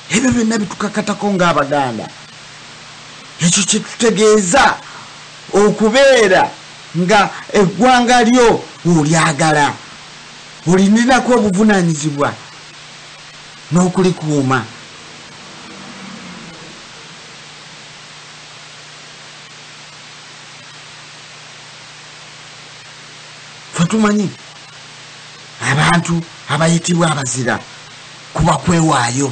Ebyo byonna bitukakatako ng'Abaganda. Ekyo kye tutegeeza okubeera nga eggwanga lyo olyagala, olinirako obuvunaanyizibwa n'okulikuuma. Ffe tumanyi abantu abayitibwa abazira kuba kwewaayo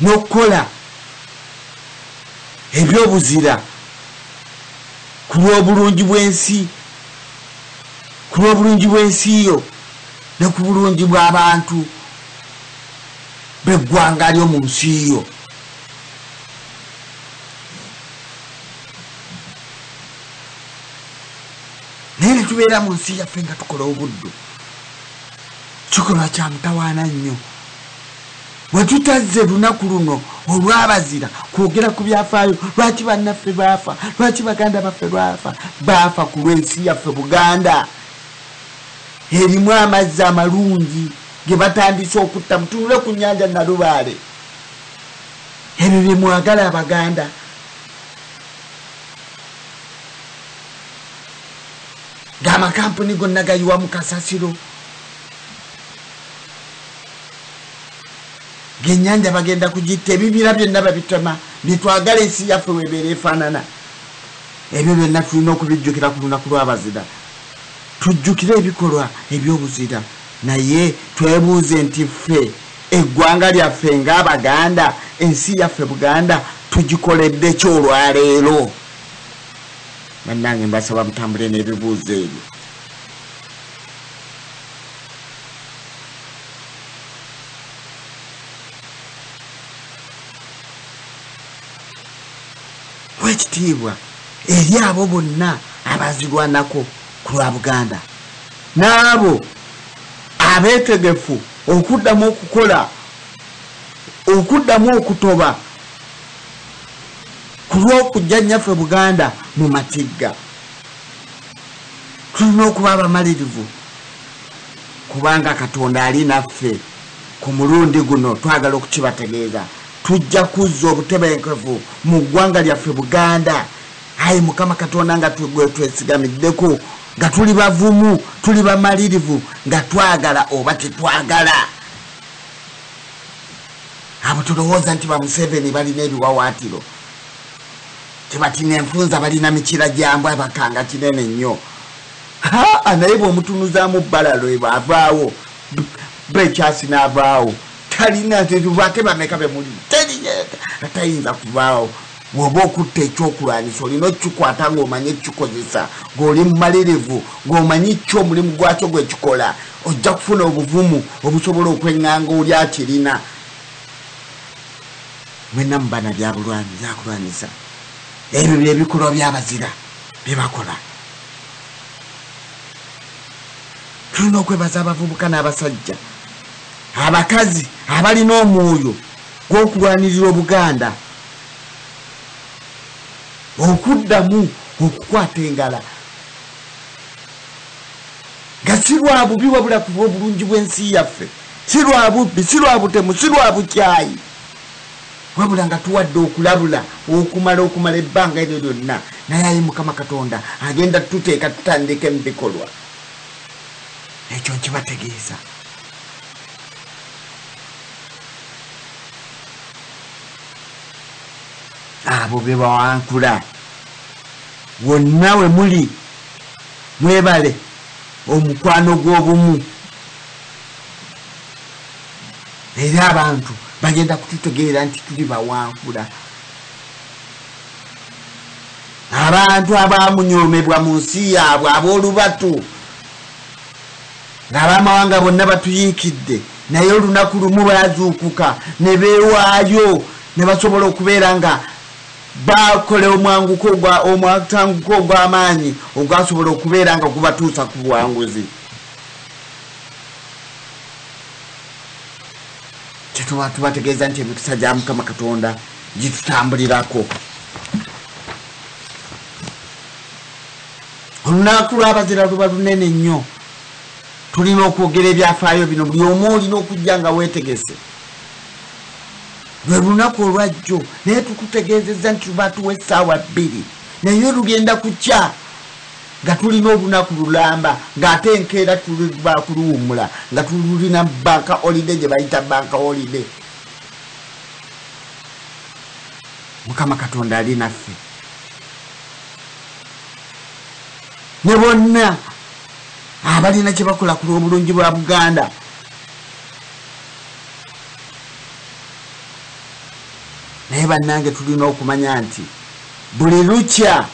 n'okukola ebyobuzira ku lw'obulungi bw'ensi, ku lw'obulungi bw'ensi yo ne ku bulungi bw'abantu b'eggwanga lyo mu nsi yo. Naye ne tubeera mu nsi yaffe nga tukola obuddu, kikolwa kya mutawaana nnyo. Bwe tutazze lunaku luno olw'abazira kwogera ku byafaayo, lwaki bannaffe baafa, lwaki baganda baffe baafa, baafa ku lw'ensi yaffe Buganda erimu amazzi amalungi ge batandise okutta. Mutunule ku nnyanja Nalubaale. Ebyo bye mwagala Abaganda. Ng'amakampuni gonna gayiwa mu kasasiro, ng'ennyanja bagenda kugitta, ebibira byonna babitema, byetwagala ensi yaffe webeera efaanana. Ebyo byonna tulina okubijjukira ku lunaku lw'abazira. Tujjukire ebikolwa eby'obuzira, naye twebuuze nti ffe eggwanga lyaffe ng'Abaganda, ensi yaffe Buganda tugikoledde ki olwaleero? Bannange mbasaba mutambule n'ebibuuzo ebyo. Ekitiibwa eri abo bonna abazirwanako ku lwa Buganda, n'abo abeetegefu okuddamu okukola, okuddamu okutoba ku lw'okujja nnyaffe Buganda mu matigga. Tulina okuba abamalirivu kubanga Katonda ali naffe. Ku mulundi guno twagala okukibategeeza, tujja kuzza obutebenkevu mu ggwanga lyaffe Buganda. Ayi Mukama Katonda nga gwe twesigamiddeko, nga tuli bavumu, tuli bamalirivu, nga twagala oba tetwagala. Abo tulowooza nti ba Museveni balina ebiwawaatiro, tebatina enfunza, balina mikira gyambwa, bakanga kinene nnyo. Naye bw'omutunuzaamu bbalalo avaawo, bekyasi n'avaawo, talina ate bameka be muli, tayinza kuvaawo. Bw'oba okutta ekyokulwanyisa olina okukikwata ng'omanyi ekikozesa, ng'oli mumalirivu, ng'omanyi ki omulimu gwakyo gwe kikola, ojja kufuna obuvumu obusobola okweŋŋanga oli akirina. Mwenna mubana byabulwanyi byakulwanyisa. Ebyo byebikolwa by'abazira bye bakola. Tulina okwebaza abavubuka n'abasajja, abakazi abalina omwoyo gw'okulwanirira Obuganda, okuddamu okukwata engala nga si lwa bubi wabula ku lw'obulungi bw'ensi yaffe, si lwa bubbi, si lwa butemu, si lwa bukyayi, wabula nga tuwadde okulabula okumala ebbanga eryo lyonna. Naye ayi Mukama Katonda agenda tuteeka tutandike mu bikolwa. Ekyo nkibategeeza. Abo be bawankula wonna we muli, mwebale omukwano gw'obumu. Era abantu bagenda kututegeera nti tuli bawankula. Abantu abamunyoomebwa mu nsi yaabwe, ab'olubatu, ng'abamawanga bonna batuyiikidde, naye olunaku lumu baazuukuka ne beewaayo ne basobola okubeera nga bakola omwanguko ogw'amaanyi ogwasobola okubeera nga gubatuusa ku buwanguzi. Kyetuba tubategeeza nti emikisa gya Mukama Katonda gitutambulirako. Olunaku lw'abazira luba lunene nnyo. Tulina okwogera ebyafaayo bino, buli omu olina okujja nga weetegese. Lwe lunaku olwajjo, naye tukutegeezezza nti batuwa essaawa 2, naye lugenda kukya nga tulina olunaku lulamba, ng'ate enkeera tuliba kuluwummula nga tulina bank holiday gye bayita bank holiday. Mukama Katonda ali naffe ne bonna abalina kye bakola ku lw'obulungi bwa Buganda. Naye bannange tulina okumanya nti buli lukya